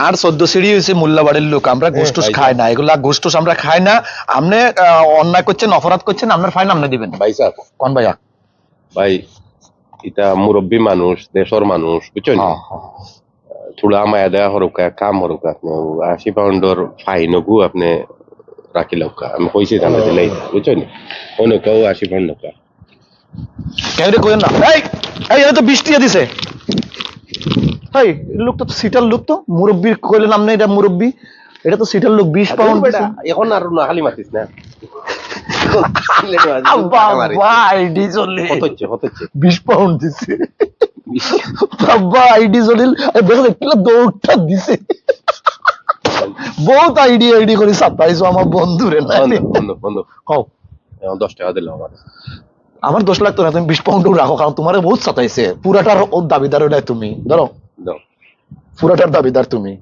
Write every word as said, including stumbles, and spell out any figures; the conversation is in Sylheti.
আর চোদ্দ সিঁড়ি হইছে মোল্লাবাড়ির লোক, আমরা ঘুষ টুস খাই না, এগুলা ঘুষ টুস আমরা খাই না। আপনি, আহ, অন্যায় করছেন, অপরাধ করছেন, আপনার ফাইন আপনি দিবেন। ভাই সাহেব, কোন ভাইয়া? ভাই, এটা মুরব্বী মানুষ, দেশর মানুষ, বুঝছেন? হ্যাঁ, হ্যাঁ। থুড়া মায়া দেয়া হরকা, কাম হরকা, আপনি আশি পাউন্ডর ফাইন ওগু আপনি রাখি লউক্কা। আমি কইছি জানা দিলাই, বুঝছেন? অনেকেও আশি পাউন্ড লউক্কা। কেউ রে কইন না। এই, এই, এটা তো বিশ টিয়া দিছে। এই লোক তো সিটার লোক তো, মুরব্বী কইলে নাম নেই, এটা মুরব্বী। এটা তো সিটার লোক, বিশ পাউন্ড দিছে। এখন আর না, খালি মাতিস না। বাবা, আইডি জলিল। কত হচ্ছে, কত হচ্ছে? বিশ পাউন্ড দিছে। বাবা, আইডি জলিল। এই দেখো, একটা দৌড়টা দিছে। বহুত আইডি, আইডি করে সাতাইছো আমার বন্ধুরে না। বন্ধ, বন্ধ, বন্ধ। কও। এখন দশ টাকা দিলাম আমার। আমার দশ লাগতো না, তুমি বিশ পাউন্ডও রাখো, কারণ তোমারে বহুত সাতাইছে। পুরাটার ও দাবিদার ওটাই তুমি। ধরো, দাও। পুরাটার দাবিদার তুমি।